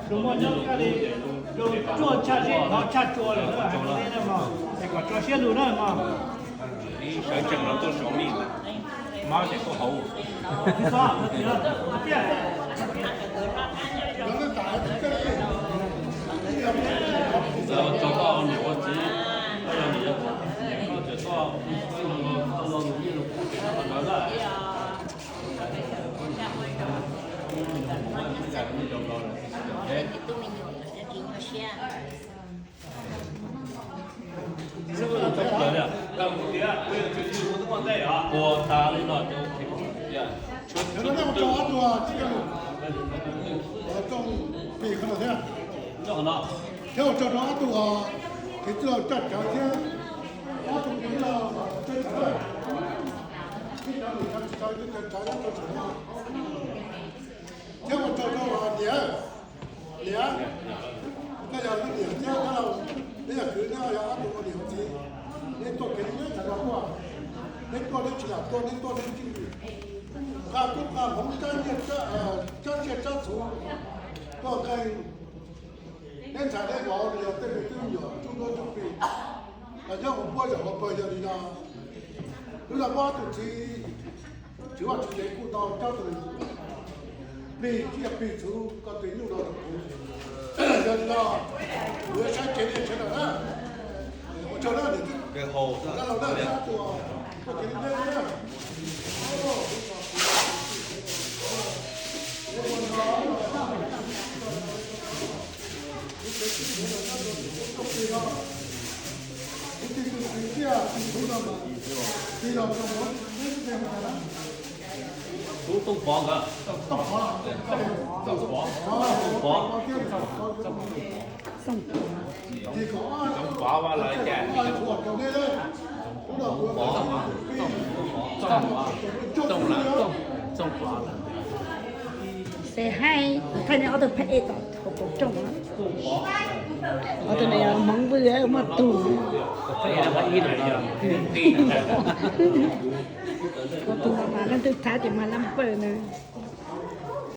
Tus muaj nyob kaj li, tus tsuaj tshaj zeb, hnov tshaj tsua lawm na, hais li no mog, es kom tso siab lug na mog. Ib sawv tsees los tuaj saum mij, mob ces kuj hauv. Tso koj ua niam ua txiv, koj yog niam, koj tseem tuaj, koj los mus ib lus kuv tseem tuaj ntawd na. Ua tas li no ces, thiab ua tsaug rau ob tug, thiab ua tsaug rau ob tug, thiab ua tsaug rau ob tug, thiab txwj laug coj cawv thiab ob tug, thiab cov lwm cov tsis tau cawv cawv cov tau saum no, thiab ua tsaug rau niam, niam, koj yog leej niam thiab dab laug, neb yog kwv, neb yog ob tug ua niam ua txiv, neb tuaj kev li neb txhais tos tuaj, neb tuaj neb tsis lam tuaj, neb tuaj neb ntxim, nqa kub nqa hmoov, tsab nyiaj tsab tsiaj tsab txhu tuaj nqee. Neb ntxhais neb vauv los yog tej me tub me nyuam tub ntsuab tub plig los nyob hauv npuab zaum hauv pawg yog li no. Hnub no muab ob tug txiv, Tswv Vaj Tswv Ntev kuj tau coj tus plig tsiaj plig txhu ko tw nyuj rau kuv. Yog li no, kuv yuav saib kev nej sawv daws na. Ua tsaug na, niam tij, dab laug na, ob tug tuaj kev li neb na. Tub Tooj Pov nkawd. Tooj Pov, Tooj Pov, Tooj Pov, Tooj Pov, Tooj Pov, Tooj Pov. Ces hais thaij nej ob tug pheej ej tom hauv paus rooj, ob tug no yog hmoov vwj muaj tug, ob tug no mas leej twg thaij ces mas laj pawg na.